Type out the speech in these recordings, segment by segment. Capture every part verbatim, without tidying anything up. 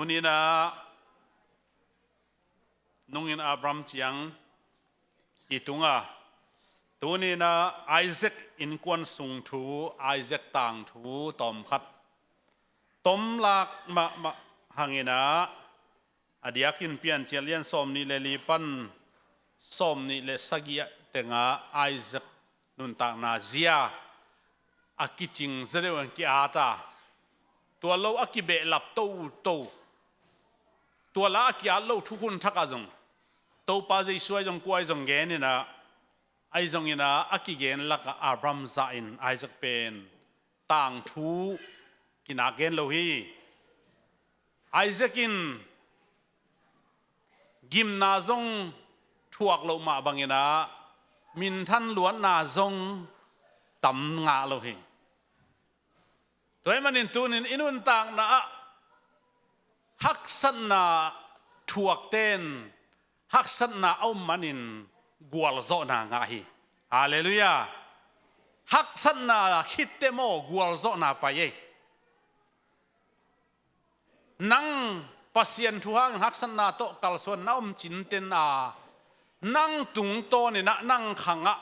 Tuninah nungin Abraham ciang i tunga, tuninah Isaac innkuan sung thu, Isaac tangthu tawmkhat tomlak mahmah hanginah, a diakin Piancil lian sawmnih le li pan sawmnih le sagih tengah Isaac nuntakna zia a kicing zaw deuh in ki-at a, tua lo a kibehlap toto, tua la a ki-at lo thukhun thakah zong Topa Jesu ahi zong kua ahi zong geninah, ahi zonginah a kigen lakah Abraham zahin Isaac pen tangthu kinak gen lo hi. Isaac in gimna zong thuak loh mah banginah minthan luatna zong tam ngah lo hi. Tua ahih manin tunin i nuntakna ah haksatna thuakten haksatna a om manin gualzawhna ngah hi. Halleluiah. Haksatna khitteh maw gualzawhna pai ei. Nang Pasian thu hangin haksatna tawh kalsuan na om cinten a, nang tungtawninah nang khangah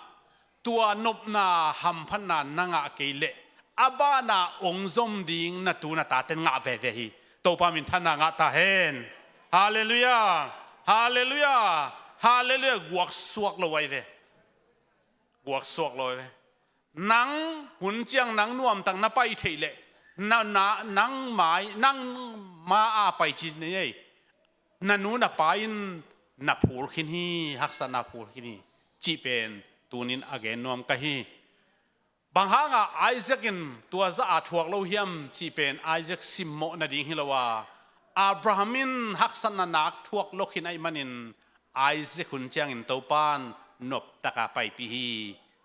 tua nopna hamphatna na ngah kei leh a bana ong zom ding na tu na taten ngah veve hi. Topa minthanna ngah ta hen. Halleluiah. Halleluiah. Halleluiah. Guaksuak lo ahi ve. Guaksuak lo ahi ve. Nang hun ciang nang nuamtak na pai theih leh na, na, nang mai, nang ma a pai ci nei ei. Na nu na pa in na phul khin hi, haksatna phul khin hi cih pen tunin a gen nuam ka hi. Bang hangah Isaac in tua zah a thuak lo hiam cih pen Isaac simmawh nading hi lo a, Abraham in haksatna nak thuak lo khin ahih manin Isaac hun ciangin Topan noptaka paipih hi.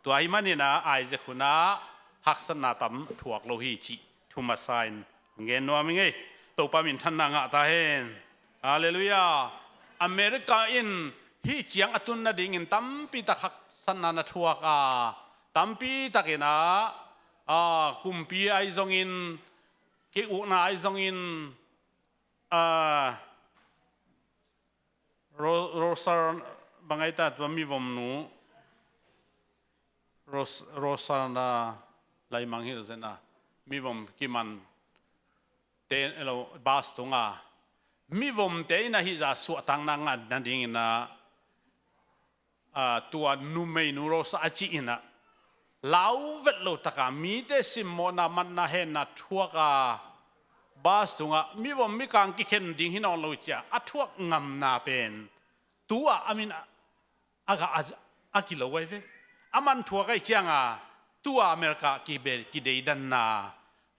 Tua ahih maninah Isaac hunah haksatna tam thuak lo hi cih thu masa in gen nuam ing ei. Topa minthanna ngah ta hen. Halleluiah. America in hih ciang a tun nadingin tampitak haksatna na thuak a, tampitakinah, a, kumpi ahi zongin, kik ukna ahi zongin, a, Ro-, Rosar, bang ai ta tua mivomnu, Ros-, Rosana laimang hilh zenah mivom kiman te elo bas tunga mivomte in ahi zah suahtakna ngah nadinginah, a, tua numeinu Rosa a cihinah lau vet lo taka mite simmawhna matna henna thuaka bas tungah mivom mikang kikhen ding hi nawn lo cia a thuak ngamna pen tua a min a, a, a, a kilo ahi ve. A man thuak ahi cianga tua America kibe, kideidanna,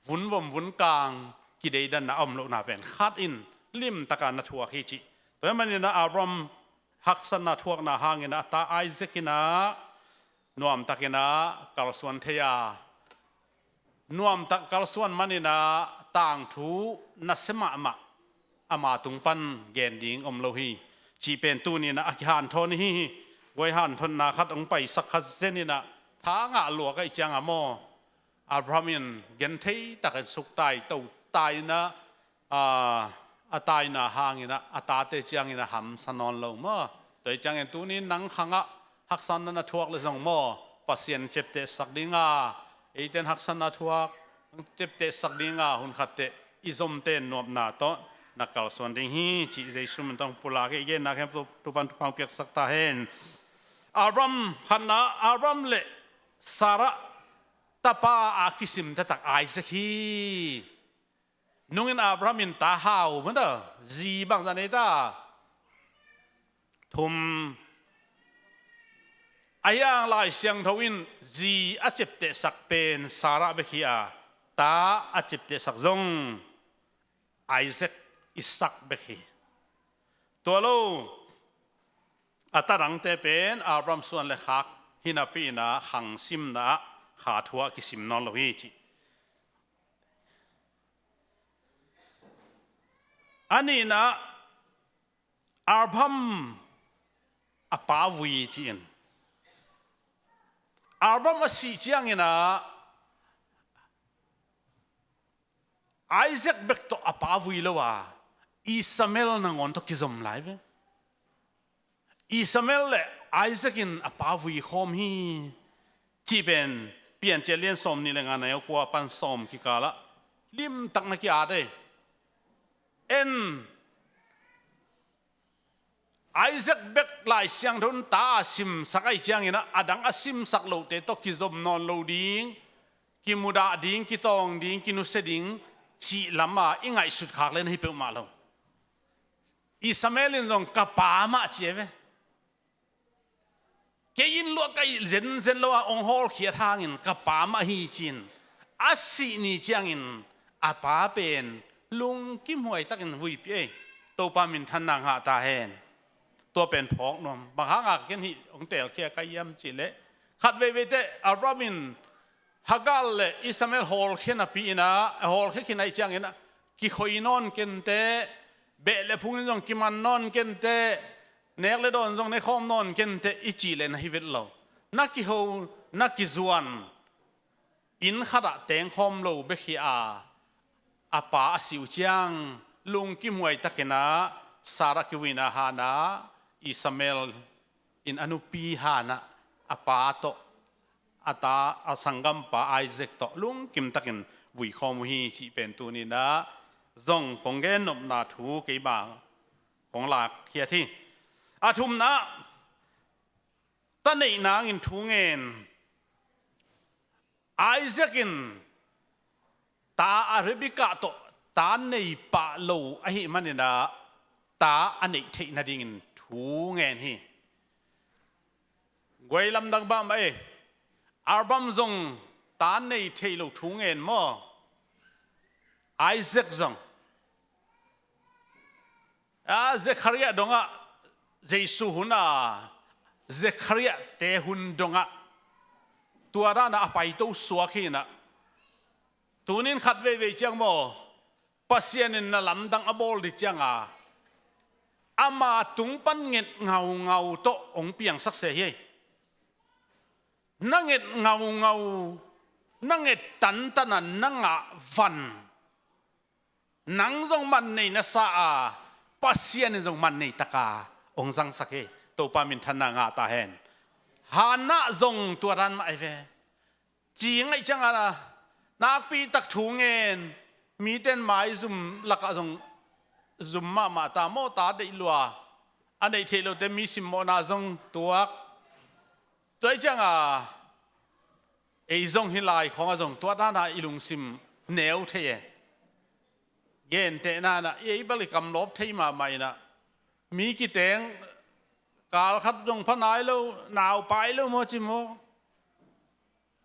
vunvom vunkang kideidanna a om lohna pen khat in limtaka na thuak hi cih. Tua ahih maninah Abraham haksatna thuakna hanginah a ta Isaac inah nuamtakinah kalsuan thei a, nuamtak kalsuan maninah tangthu nasia mahmah ama tung pan gen ding om lo hi cih pen tuninah a kihanthawn hi hi. Guai hanthotna khat hong paisak khat zeninah tha ngah luak ahi cianga maw, Abraham in genthei takin suktai to tainah, a, a taina hanginah a tate ciangin a hamsa nawn lo maw? Tua hi ciangin tunin nang khangah haksatna na thuak le zong maw, Pasian ceptehsak dinga, eiten haksatna thuak ceptehsak dinga hun khatteh i zomte nuamna tawh na kalsuan ding hi cih Jesu min tawh pulak i genna khempeuh Topan thupha piaksak ta hen. Abraham khatna, Abraham le Sarah tapa a kisim taktak Isaac hi. Nungin Abraham in ta hau mata, zi bangzah nei ta? Thum. Ahi hang Lai Siangtho in zi a ceptehsak pen Sarah bek hi a, ta a ceptehsak zong Isaac, Isaac bek hi. Tua lo a ta dangte pen Abraham suan le khak hi napi inah khang simna ah kha thu ah kisim nawn lo hi cih. A nihna ah Abraham a pa vui ci-in, Abraham a sih ciangin ah Isaac bek tawh a pa vui lo a, Ishmael nangawn tawh kizom lai ve. Ishmael le Isaac in a pa vuikhawm hi cih pen Piancil lian sawm nih le nga, neu kua pan sawm kikalah limtak na ki-at ei. En, Isaac bek Lai Siangtho in ta a simsak ahih ciangin ah, a dang a simsak lote tawh kizom nawn lo ding, kimudah ding, kitawng ding, kinusia ding cih lamah i ngaihsut khak le na hi peuhmah lo. Ishmael in zong ka pa mah ci e ve. Kei in luah ka hih zenzen lo a, hong hawlkhiat hangin ka pa mah hi ci-in, a sih ni ciangin a pa pen lungkimhuai takin vuipih ei. Topa minthanna ngah ta hen. Tua pen phawk nuam. Bang hanga ken hih hong teelkhia ka hiam cih leh, khat veivei teh Abraham in Hagar le Ishmael hawlkhia napi-in ah, hawlkhia khin ahih ciangin ah, kikhoi nawn kenteh, beh le phung in zong kiman nawn kenteh, nek le dawn zong nekhawm nawn kenteh i cih leh na hi vet lo. Na kiho, na kizuan, inn khatah tengkhawm lo bek hi a, a pa a si uh ciang lungkimhuai takin ah, Sarah kivuina hanah Ishmael in a nupi hanah a pa tawh, a ta, a sanggampa Isaac tawh lungkim takin vuikhawm uh hi cih pen tuni-in ah zong kong gennopna thu keima kong lakkhiat hi. A thumna, ta neih nangin thu ngen. Isaac in ta a Rebekah tawh ta nei pah lo ahih manin ah, ta a neih theih nadingin thu ngen hi. Guai lamdang mahmah e. Abraham zong ta nei thei lo thu ngen maw? Isaac zong. A, Zekhariah dongah, Jesu hun a, Zekhariah te hun dongah, tua danah a paito suak hi-in ah, tunin khat veivei ciang maw, Pasian in na lamdang a bawl ding cianga, ama tung pan nget ngaungau tawh hong piangsak se hi. Na nget ngaungau, na nget tantan a na ngah van, nang zong man nei na sa a, Pasian in zong man nei taka hong zangsak hi. Topa minthanna ngah ta hen. Hannah zong tua dan mah ahi ve. Ci ngaih cianga nakpi tak thu ngen, mite in maizum lakah zong zum mahmah ta maw, ta deih lua. A neih theih lote mi simmawhna zong tuak. Tua hi cianga ei zong hih lai khawngah zong tua dana i lungsim neu thei e. Gentehna-in ah ei bel i kamlawp thei mahmah in ah, mi kiteng, kal khat zong pha nai lo, nau pai lo maw ci maw?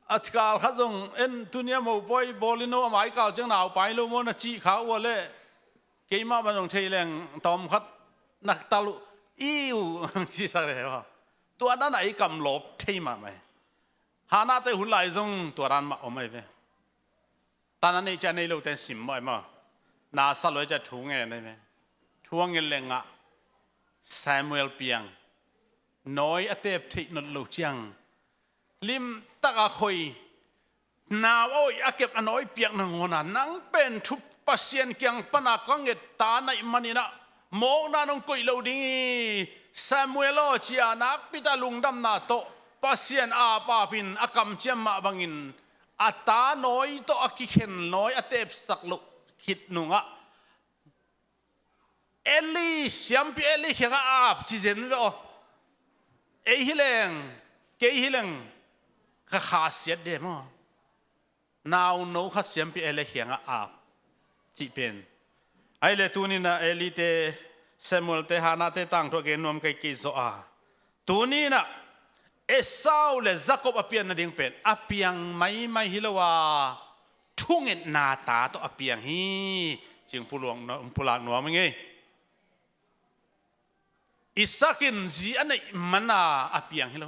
A kal khat zong en, tuni a mopawi bawl in aw, a mai kal ciang nau pai lo maw na cih kha uh a leh, keimah mah zong thei leng tawm khat na tal uh, i uh, cisak le maw? Tua dana i kamlawp thei mahmah e. Hannahte hun lai zong tua dan mah om ahi ve. Ta na neih ciang nei lote in simmawh ahi maw? Na sa lua ciang thu ngen ahi ve. Thu a nget leh ngah. Samuel piang. Nawi a tep theih nawn lo ciang, limtak a khoi, nau a oih a kep a nawi piak nangawn a, nang pen thu Pasian kiang pana ka nget ta na hih manin ah, mawkna nong koih lo ding hi, Samuel aw, ci-a nakpi tak lungdamna tawh Pasian ap ap in a kamciam mah bangin, a ta nawi tawh a kikhen nawi a tepsak loh khit nungah, Eli, siampi Eli kiangah ap ci zen ve aw. Ei hi leng, kei hi leng, ka khasiat de maw? Nauno khat siampi Eli kiangah ap cih pen. Ahih leh tuni-in ah Eli te, Samuel te, Hannah te tangthu a gen nuam kei kei zaw a, tuni-in ah Esau le Jacob a pian nading pen a piang maimai hi lo a, thungetna ta tawh a piang hi. Cih pulak nuam ing ei. Isaac in zi a neih mana a piang hi lo.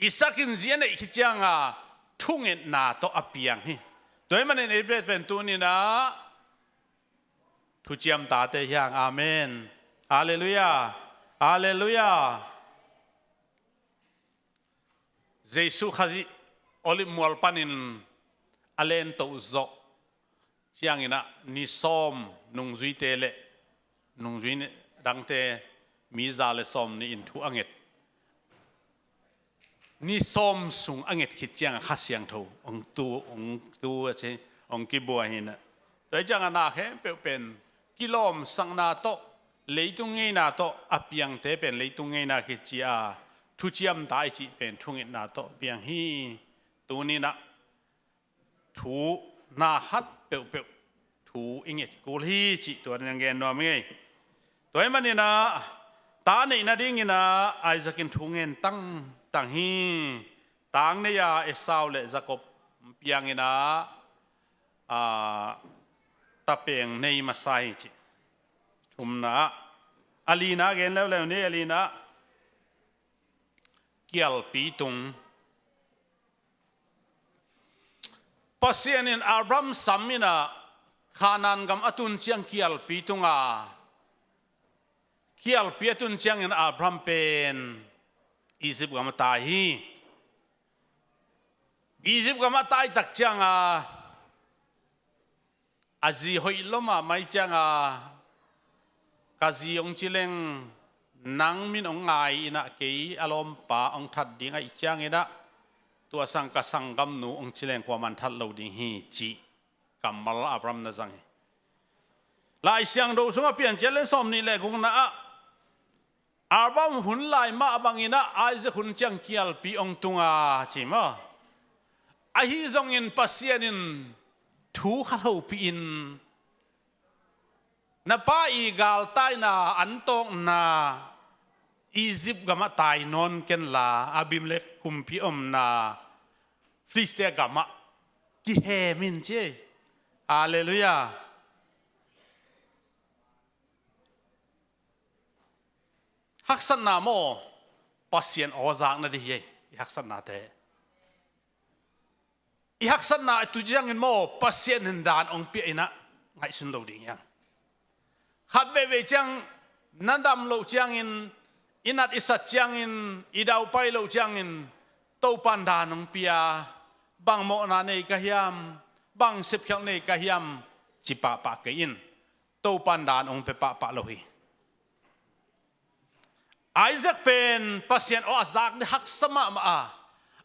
Isaac in zi a neih khit cianga thungetna tawh a piang hi. Tua ahih manin ei pen tuni-in ah thuciam tate hi hang. Amen. Halleluiah. Halleluiah. Jesu Khazih Olive mual panin a len toh zawh ciangin ah ni sawm nungzuite le nungzui dangte mi za le sawm nih in thu a nget, ni sawm sung a nget khit ciangah Kha Siangtho hong tu, hong tu a ci, hong kibua hi na. Tua hi ciangah na khempeuh pen kilawmsakna tawh, leitung ngeina tawh a piangte pen leitung ngeina kici a thuciamta i cih pen thungetna tawh piang hi. Tuni-in ah thu na khat peuhpeuh thu i nget kul hi cih tua ding gen nuam ing ei. Tua ahih manin ah ta neih nadingin ah Isaac in thu ngen tangtang hi. Tang nei a Esau le Jakob piangin ah, a, tapeng nei masa hi cih. Thumna ah, a lina gen leuleu ni, a lina ah kialpi tung. Pasian in Abraham sam in ah Kanaan gam a tun ciang kialpi tung a, kialpi a tun ciangin Abraham pen Egypt gam a tai hi. Egypt gam a tai tak ciang a, a zi hoih lua mahmah ciang a, ka zi hong ci leng nang min hong ngai in ah kei a lawmpa hong that ding ahih ciangin ah, tua sang ka sanggamnu hong ci leng kuaman that lo ding hi cih kammal Abraham na zang hi. Lai Siangtho sungah Piancil a lian sawm nih le gukna ah Abraham hun lai mah bangin ah Isaac hun ciang kialpi hong tung a ci maw. Ahi zongin Pasian in thu khat hopih in, na pa i galtaina an tawkna Egypt gam ah tai nawn kenla, Abimelek kumpi omna Filistia gam ah kihem in ci ei. Halleluiah. Haksatna maw, Pasian aw zakna ding hi ei, i haksatnate. I haksatna a tu ciangin maw, Pasian in dan hong pia in ah ngaihsun lo ding hi hang. Khat veivei ciang na dam loh ciangin, i nat i sat ciangin, i daupai loh ciangin, Topan dan hong pia, bang mawhna nei ka hiam, bang sepkhialh nei ka hiam, ci pahpah kei in. Topan dan hong pia pahpah lo hi. Isaac pen Pasian aw a zak ding haksa mahmah a,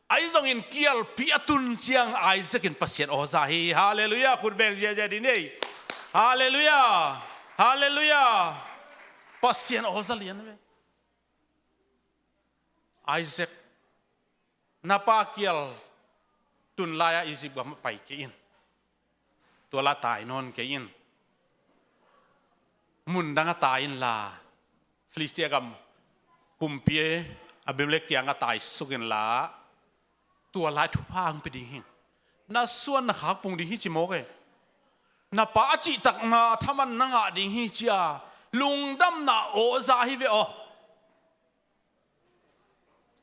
ahi zongin kialpi a tun ciang Isaac in Pasian aw za hi. Halleluiah. Khut beng ziazia ding ni ei. Halleluiah. Halleluiah. Pasian aw za lian ve. Isaac, na pa kial tun lai-ah Egypt gam ah pai kei in. Tua lai-ah tai nawn kei in. Mun dang ah tai inla, Filistia gam kumpi Abimelek kiangah tai suk inla, tua lai thupha hong pia ding hi. Na suan na khak pung ding hi ci mawk e. Na pa a cihtakna thaman na ngah ding hi ci a, lungdamna aw za hi ve aw.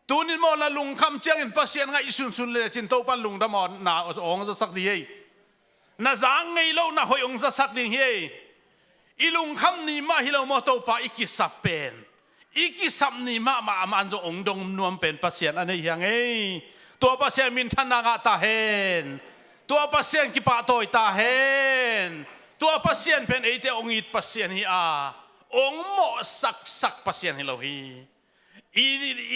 Tunin maw na lungkham ciangin Pasian ngaihsunsun lecin Topan lungdamna hong zasak ding hi. Na zak ngei lohna hoih hong zasak ding hi. I lungkham ni mah hi lo maw Topa i kisap pen. I kisap ni mahmah a man zong hong dong nuam pen Pasian a nei hi hang ei. Tua Pasian minthanna ngah ta hen. Tua Pasian kipahtawi ta hen. Tua Pasian pen eite hong it Pasian hi a, hong mawhsaksak Pasian hi lo hi. I,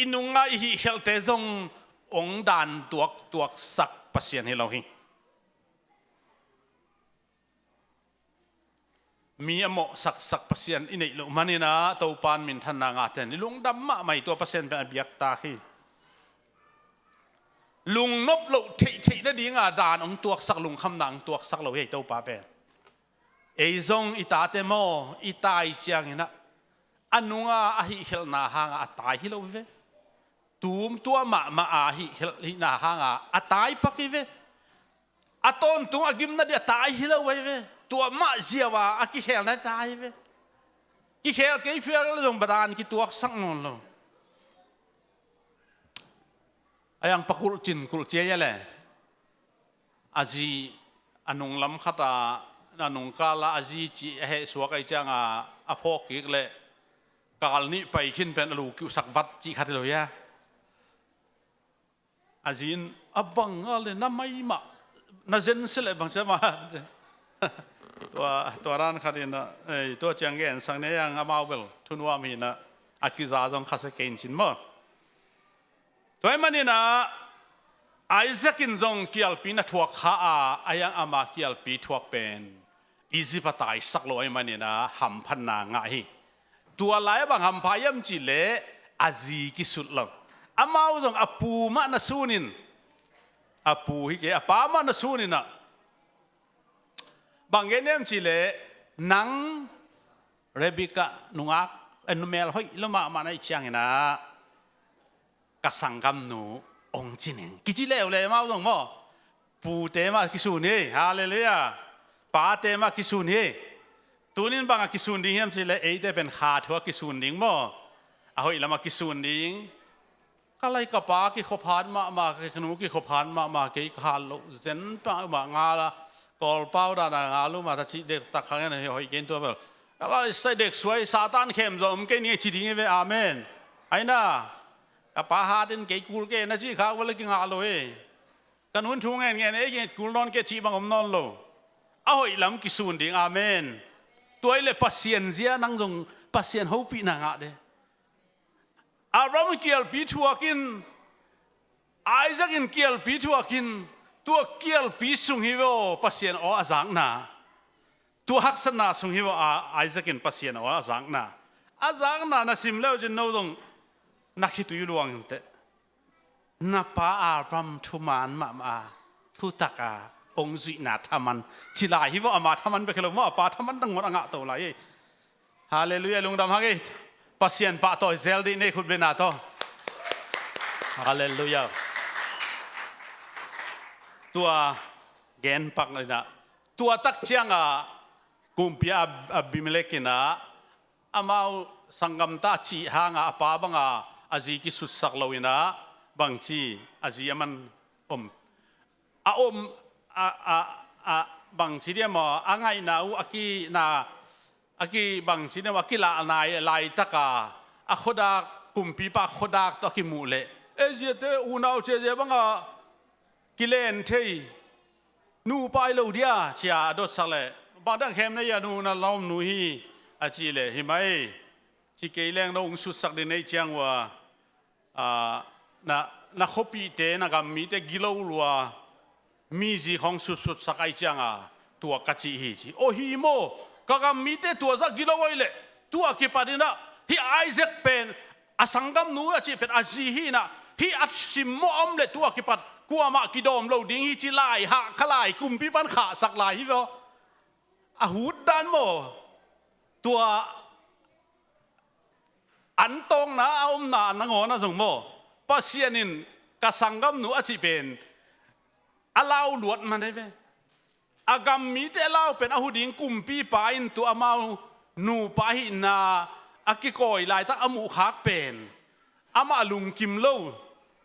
i nunga i hihkhialhte zong hong dan tuaktuaksak Pasian hi lo hi. Mi a mawhsaksak Pasian i neih loh manin ah Topan minthanna ngahte in i lungdam mahmah hi. Tua Pasian pen a biak tak hi. Lungnop loh theihtheih nadinga dan hong tuaksak, lungkhamna hong tuaksak lo hi Topa pen. Ei zong i tate maw, i tai ciangin ah a nunga a hihkhialhna hanga a tai hi lo hi ve. Tum tua mahmah a hihkhialhna hanga a tai pak hi ve. A tawntung a gimna ding a tai hi lo hi ve. Tua mah ziau a a kikhelna tai hi ve. Kikhel kei phial zong badan kituaksak nawn lo. A yang pakulh cin kulh cia ia le. A zi a nunglam khat a, a nungkal a a zi cih a heh suak ahi cianga a phawk kik leh kal nih pai khin pen a lu kiuhsak vat cih khat hi lo hia? A zi in a bang a le na mai mah na zen se leh bang sia mah. Tua, tua dan khat in ah, eh, tua ciang gensak ni a, amau bel thunuam hi in ah, a kiza zong khasia kei in cin maw. Tua ahih manin ah, Isaac in zong kialpi na thuak kha a, a yang ama kialpi thuak pen Egypt a taisak lo ahih manin ah hamphatna ngah hi. Tua lai a bang hampha hiam cih leh a zi kisut lo. Amau zong a pu mah na sun in, a pu hi kei, a pa mah na sun in ah, bang gen hiam cih leh, nang Rebekah nungak, eh, numel hoih lo mahmah na hih ciangin ah, ka sanggamnu hong ci ning, kici leuleu amau zong maw. Pute mah kisun hi, halleluiah. Pate mah kisun hi. Tunin bang a kisun ding hiam cih leh, eite pen kha thu a kisun ding maw. A hoih lam a kisun ding. Ka lai ka pa kikhop hat mahmah, ka nu kikhop hat mahmah, kei ka hat loh zen pah mah, ngal a, Kawlpau dan a ngal uh mah ta cih dek tak kha ngen hi, hoih kei in tua bel. Ka lai sai dek suai, Satan khem zaw om kei ni ci ding hi ve, amen. Ai na, ka pa hat in kei kul kei na cih khak bel kingah lo hi. Ka nu in thu ngen ngen, ei ngen kul nawn kei cih bang om nawn lo. A hoih lam kisun ding, amen. Tua ahih leh Pasian zia nang zong Pasian hopihna ngah de. Abraham in kialpi thuak in, Isaac in kialpi thuak in, tua kialpi sung hi ve aw Pasian aw a zakna. Tua haksatna sung hi ve aw, a, Isaac in Pasian aw a zakna. A zakna na sim leu cin no zong na khitui luang in teh. Na pa Abraham thuman mahmah a, thutak a, hong zuihna thaman. Ci lai hi ve aw, ama thaman bek hi lo maw, a pa thaman nangawn a ngah to lai hi. Halleluiah, lungdam hang ei. Pasian pahtawi zel dih ni, khut beng na tawh. Halleluiah. Tua genpak in ah, tua tak ciang a, kumpi Ab-, Abimelek in ah, amau sanggamte a cih hang a, a pa bang a, a zi kisutsak lo in ah, bangci, a zi a man om. A om, a, a, a, bangci diam aw, a ngaihna uh, a kina, a ki bangci diam aw, a kilah nai laitak a, a khuadak, kumpipa khuadak tawh a kimuh leh, ei ziate, unau ciacia bang a kilen thei, nupa hi lo dia, ci a a dotsak leh, bang dang khem na hia, nu na lawmnu hi, a cih leh, hi mai, ci kei leng no hong sutsak ding na hih ciang uh a, a, na, na khuapihte, na gam mite gilo lua, mi zi khawng sutsutsak ahih ciang a, tua ka cih hi ci. Aw hi maw, ka gam mite tua zah gilo ahih leh, tua kipan in ah, hih Isaac pen, a sanggamnu a cih pen, a zi hi in ah, hih a simmawh a om leh tua kipan, kuamah kidawm lo ding hi ci lai, hah kha lai, kumpipa'n khahsak lai hi ve aw. A hut dan maw, tua an tawngna a omna nangawn ah zong maw, Pasian in ka sanggamnu a cih pen a lau luat man hi ve. A gam mite a lau pen a hu ding kumpipa in tua amau nupa hihna a kikawi laitak a muhkhak pen amah a lungkim lo.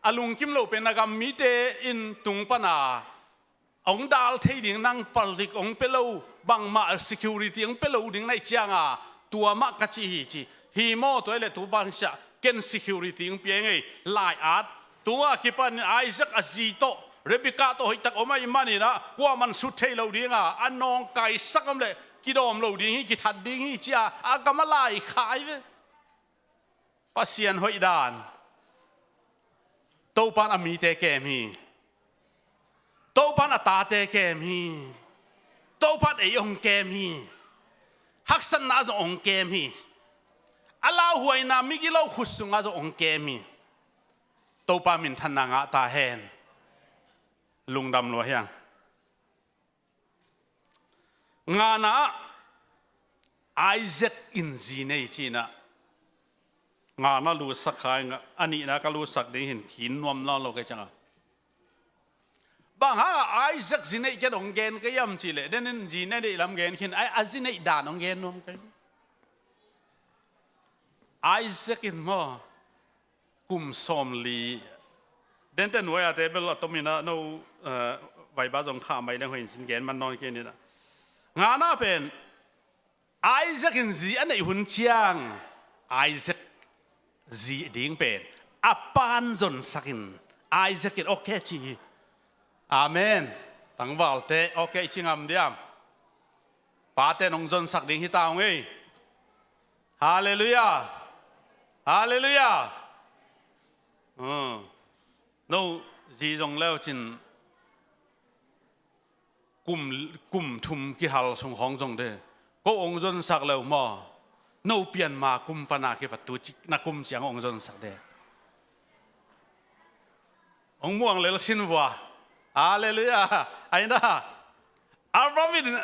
A lungkim lo pen a gam mite in tung pan a hong dal thei ding nang palik hong pia lo, bangmah security hong pia lo ding na hih ciang a, tua mah ka cih hi ci. Hi maw, tua ahih leh tu bang siah, ken security hong pia ing ei, lai-at. Tua kipan in Isaac a zi tawh, Rebekah tawh hoihtak om ahih manin ah, kuaman sut thei lo ding a, a nawngkaisak om leh kidawm lo ding hi, kithat ding hi ci a, a gam a laikhak hi ve. Pasian hoih dan. Topa'n a mite kem hi. Topa'n a tate kem hi. Topa'n ei hong kem hi. Haksatna zong hong kem hi. A lauhuaina migilo khut sungah zong hong kem hi. Topa minthanna ngah ta hen. Lungdam lua hi hang. Ngana ah Isaac in zi nei ci-in ah, ngana lutsak kha ing a, a nihna ka lutsak ding hi in, khin nuam nawn lo kei ciang a. Bang hang a Isaac zi neih ken hong gen ka hiam cih leh, den in zi neih lam gen khin, a, a zi neih dan hong gen nuam ka hi. Isaac in maw, kum sawmli. Dente nuai-ate bel a tomin ah no, eh, vaiba zong kha mai leng hoih in cin gen man nawn kei ning ah. Ngana pen, Isaac in zi a neih hun ciang, Isaac zi ding pen a pa'n zonsak in, Isaac in okay ci hi. Amen. Tangvalte okay ci ngam diam? Pate nong zonsak ding hi ta ung ei. Halleluiah. Halleluiah. No zi zong leu cin kum, kum thum kihal sung khawng zong de. Ko ong zonsak leu maw? No pianma kum pana kipat tu cik na kum ciang ong zonsak de. Ong muang lel sin vua. Halleluiah. Aina Abraham in,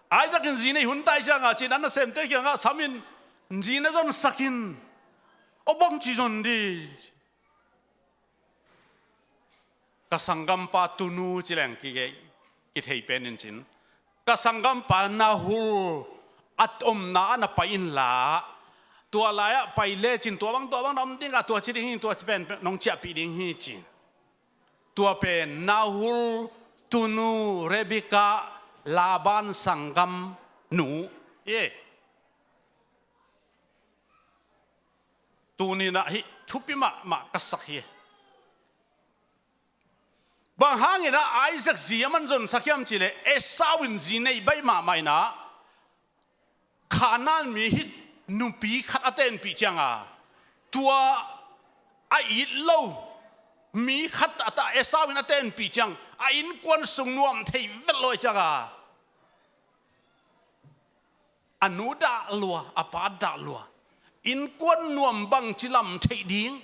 Isaac in zi nei hun tai cianga cin an nasemte kiangah sam in zi na zonsak in. Aw bang ci zon di. Ka sanggampa tunu ci leng kithei pen in cin. Ka sanggampa Nahor a omna ah na pai inla, tua lai-ah pai lecin tua bang tua bang na om ding a, tua ci ding hi, tua ci pen nong ciahpih ding hi cin. Tua pen Nahor tunu Rebekah, Laban sanggam nu hi. Tuninah hih thupi mahmah ka sak hi. Bang hanginah Isaac zi a man zonsak hiam cihleh Esau in zi neih baih mahmah inah Kanaan mi hih nupi khat a tenpih cianga tua a it lo mi khat a ta Esau in a tenpih ciang a innkuan sung nuam thei vet lo cianga a nu dah lua, a pa dah lua. Innkuan nuam bang ci lam theih ding.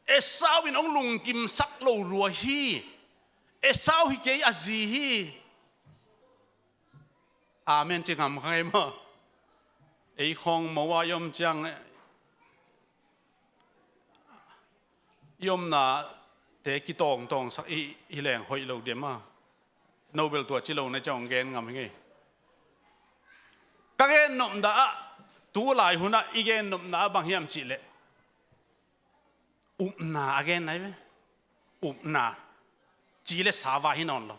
Esau in hong lungkimsak lo lua hi. Esau hi kei a zi hi. Amen ci ngam kha ngei maw? Ei khawng mo a i om ciang i omnate kitawngtawngsak i, i leng hoih lo diam a? Nobel tua ci lo na ciang gen ngam hi ngei. Ka gen nopna ah, tu lai hunah i gen nopna ah bang hiam cihleh upna a gen nai ve. Upna. Ci le sava hi nawn lo.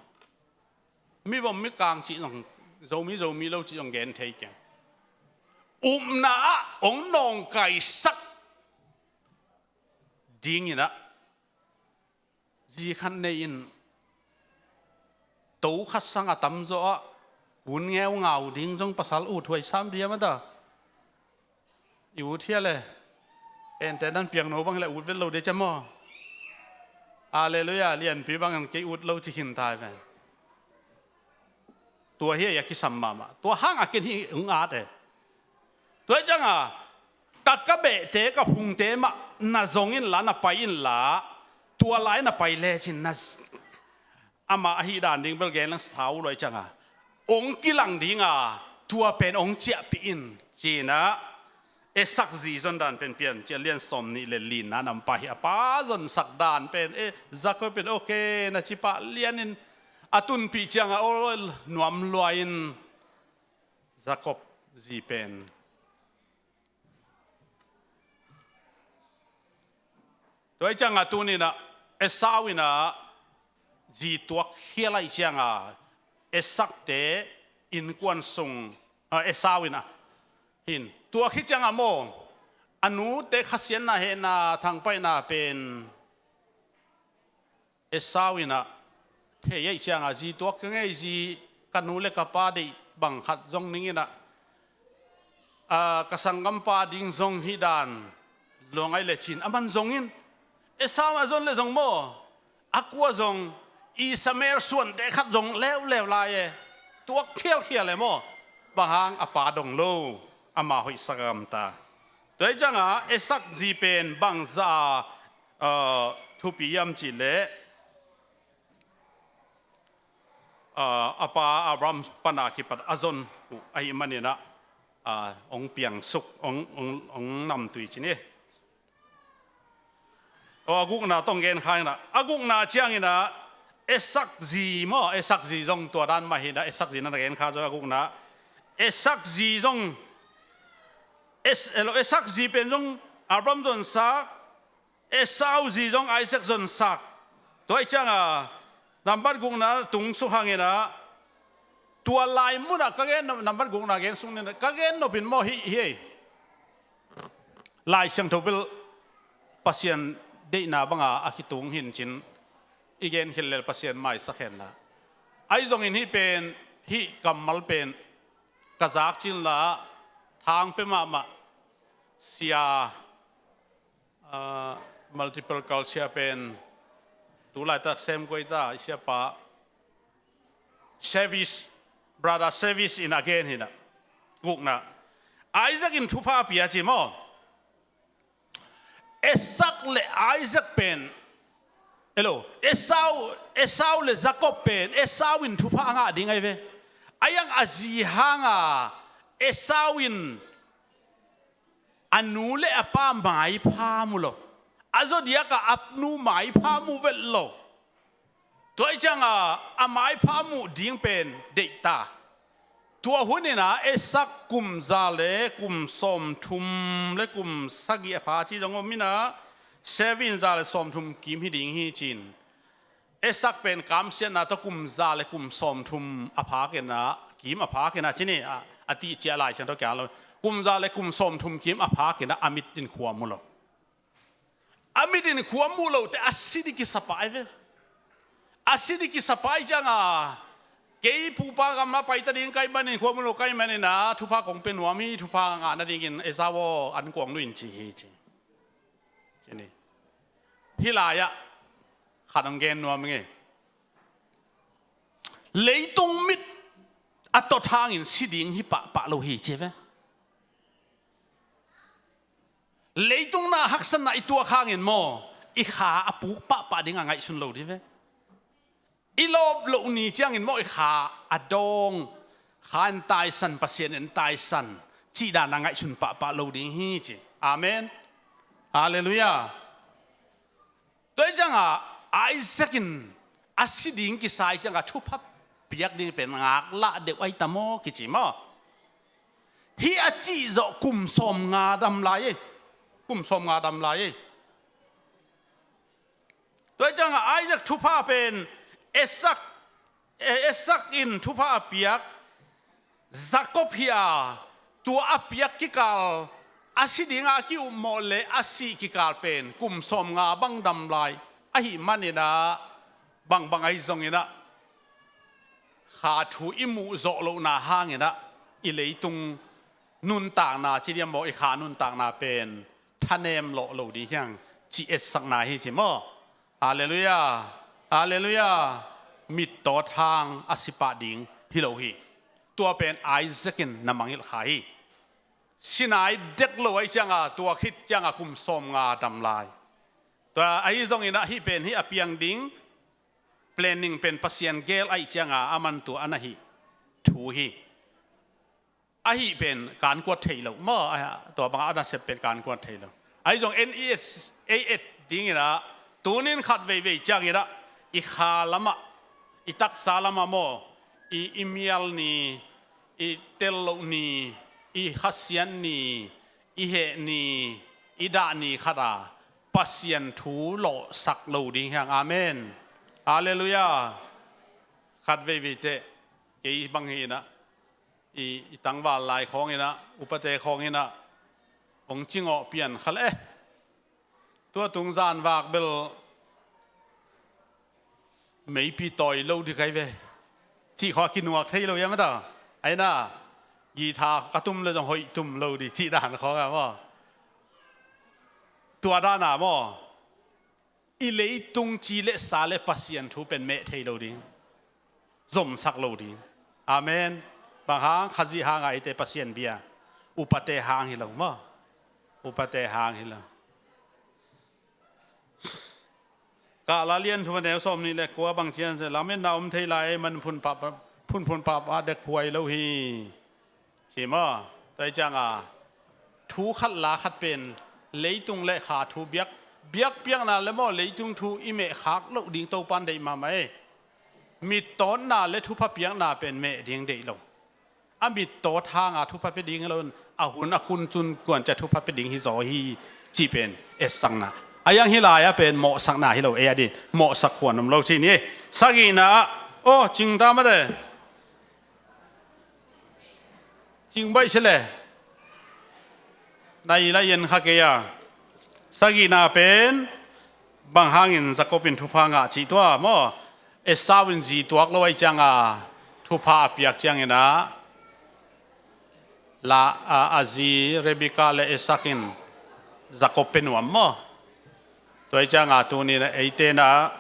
Mi vom mi kang cih zong, Zomi Zomi lo cih zong gen thei keng. Upna ah hong nawngkaisak dinginah zi khat nei in to khat sang a tamzaw ah hun ngeu ngau ding zong pasal ut huai sam diam a ta. I ut hia le. Ente nan piang no bang le ut vet lo de cam maw? Halleluiah, lianpi bangin kei ut lo ci khin tai ven. Tua hi a kisam mahmah. Tua hang a ken hi ung at e. Tua hi cianga ka, ka behte ka phungte mah na zong inla na pai inla tua lai na pai lecin na z-, amah ahi dan ding bel gen lang sau luai cianga ong kilang dinga tua pen ong ciahpih in cinah Esau zi zon dan pen Piancil lian sawm nih le lina nampa hi a pa zonsak dan pen e Jacob in okay na cipah lianin a tunpih cianga ol nuam luai in Jacob zi pen. Tua hi cianga tuninah Esau inah zi tuak khial aih cianga Esau te innkuan sung, a, Esau inah hin tuak hi cianga maw a nute khasiatna hehna thangpaihna pen Esau inah thei aih cianga zi tuak ka ngei zi ka nu le ka pa deih bang khat zong ninginah a, ka sanggampa ding zong hi dan luang aih le cin a man zongin Esau a zon le zong maw a kua zong Ishmael suante khat zong leuleu lai e tuak khialkhial e maw? Bang hang a pa dong lo ama hoihsak a gamta. Tua hi cianga Esau zi pen bangza a, a, thupi hiam cihleh a, a pa Abraham pana kipat a zon uh ahih maninah a, ong piangsuk, ong, ong, ong namtui cin hi. Aw, a gukna tong gen kha inah a gukna cianginah Esau zi maw, Esau zi zong tua dan mah hinah Esau zi na na gen kha zong a gukna Esau zi zong Es-, elo, Esau zi pen zong Abraham zonsak Esau zi zong Isaac zonsak. Tua hi cianga nambat gukna tungsuk hanginah tua lai munah ka gen nop, nambat gukna gen sung ninah ka gen nopin maw hi, hi ei. Lai Siangtho bel Pasian deihna banga a kitung hin cin i gen khil lel Pasian maisak henla. Ahi zongin hih pen hih kammal pen ka zak cin la thang pe mahmah sia, ah, multiple culture pen tu laitak sem koi ta i siapa service, brother service in again hi na. Gukna, Isaac in thupha a pia ci maw? Esau le Isaac pen, hello, Esau, Esau le Jacob pen Esau in thupha a ngah ding ahi ve. A yang a zi hanga Esau in a nu le a pa maipha mu lo. A zawdiaka a nu maipha mu vet lo. Tua i cianga a maipha muh ding pen deihta. Tua hunin a Esau kum za le kum sawmthum le kum sagih a pha ci zong om in a, seven za le sawmthum kim hi ding hi cin. Esau pen kamsiatna tawh kum za le kum sawmthum a phak in a, kim a phak in a ci ni a, a tih ciah lai ciang tawh kia lo. Kum za le kum sawmthum kim a phak in a, a mit in khua mu lo. A mit in khua mu lote a si ding kisapa ahi ve. A si ding kisapa ahi cianga kei pupa gamla paita ding ka hih manin khua mu lo ka hih manin a thupha kong pia nuam hi, thupha ngah nadingin Esau aw an kuang nuin ci hi ci. Ci ni. Hih lai-ah khat hong gen nuam ing e. Leitung mit a tot hangin si ding hi pahpah lo hi ci ve. Leitung na haksatna i tuak hangin maw, i kha a puk pahpah ding a ngaihsun lo ding ve. I lawp loh ni ciangin maw i kha a dawng, kha in taisan, Pasian in taisan cih dan a ngaihsun pahpah lo ding hi ci. Amen. Halleluiah. Tua hi cianga Isaac in a si ding kisa hi cianga thupha piak ding pen ngaklah deuh ahi ta maw kici maw? Hih a cih zawh kum sawmnga dam lai e. Kum sawmnga dam lai e. Tua hi cianga Isaac thupha pen Esau, eh, Esau in thupha a piak Jacob hi a, tua a piak kikal a si dinga a ki-upmawh le a sih kikal pen kum sawmnga bang dam lai ahih manin a, bangbang ahi zongin a, kha thu i muh zawh lohna hangin a, i leitung nuntakna ci diam maw, i kha nuntakna pen thanem lawh lo ding hiang ci etsakna hi ci maw? Halleluiah. Halleluiah. Mittawt hang a si pah ding hi lo hi. Tua pen Isaac in na mangngilh kha hi. Si nai dek lo ahi cianga tua khit cianga kum sawmnga dam lai. Tua ahi zongin a hih pen hih a piang ding planning pen Pasian gel ahi cianga a man tua a na hih thu hi. Ahi pen kankuat thei lo maw, a, tua banga a nasep pen kankuat thei lo. Ahi zong en i et, ei et dingin a, tunin khat veivei ciangin a, i kha lamah, i taksa lamah maw, i, i mial ni, i tel loh ni, i khasiat ni, i heh ni, i dah ni khat a, Pasian thu lawhsak lo ding hiang. Amen. Halleluiah. Khat veivei teh, kei bang hi in a, i, i tangval lai khawngin a, upate khawngin a, hong cingawh pian kha le. Tua tung zan vak bel meipi tawi lo ding kai ve. Cih khawng a kinuak thei lo hiam a ta? Aina, guitar ka tum le zong hoih tum lo ding cih dan khawng a maw? Tua dan a maw? I leitung ci le sa le Pasian thu pen meh thei lo ding, zomsak lo ding. Amen. Bang hang? Khazih hanga eite Pasian bia, upate hang hi lo maw? Upate hang hi lo. Kahla lian thum a neu sawm nih le kua bang cian se, lametna om thei lai ei man phunphun pah, phunphun pah, pah dek huai lo hi. Ci maw? Tua hi cianga thu khat la khat pen leitung le kha thu biak, biakpiakna le maw leitung thu i meh khak loh ding Topan deih mahmah e. Mittawtna le thupha piakna pen meh ding deih lo. A mittawt hanga thupha pia ding hi lo, a hun a kun tun kuan cia thupha pia ding hi zaw hi, cih pen etsakna. A yang hi lai-a pen mawhsakna hi lo, ei a din mawhsak khuan om lo cih ni. Sagihna ah, aw, cing ta mate. Cing baih si le. Nai la yen kha kei a. Sagihna pen bang hangin Jacob in thupha ngah cih tua maw? Esau in zi tuak lo ahi cianga thupha a piak ciangin ah la, a, a zi Rebekah le Isaac in Jacob pe nuam maw? Tua hi ciangah tuni-in ah eite in ah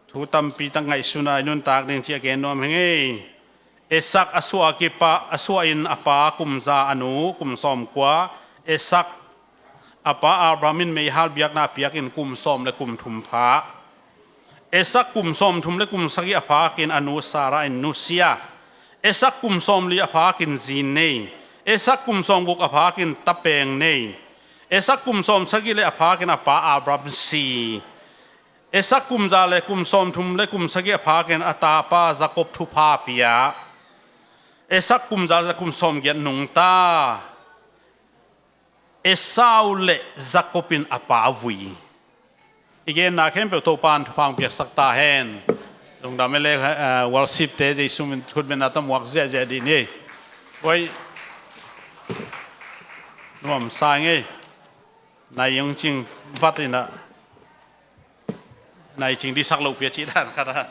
thu tampi tak ngaihsun a i nuntak ding cih a gen nuam hi ing ei. Isaac a suah a kipa, a suah in a pa kum za, a nu kum sawmkua. Isaac a pa Abraham in meihal biakna a piakin kum sawm le kum thum pha. Isaac kum sawmthum le kum sagih a phakin a nu Sarah in nusia. Isaac kum sawmli a phakin zi nei. Isaac kum sawmguk a phakin tapeng nei. Isaac kum sawmsagih le a phakin a pa Abraham si. Isaac kum za le kum sawmthum le kum sagih a phakin a tapa Jacob thupha pia. Isaac kum za le kum sawmgiat nungta. Esau le Jacob in a pa vui. I genna khempeuh Topa'n thupha hong piaksak ta hen. Lungdam e le, eh, worship-te Jesu min khut bengna tawh muak ziahziah dih ni. Oi. Nuamsa ing ei. Nai hong cing vat in ah. Nai cing dihsak lopi a cih dan khat a.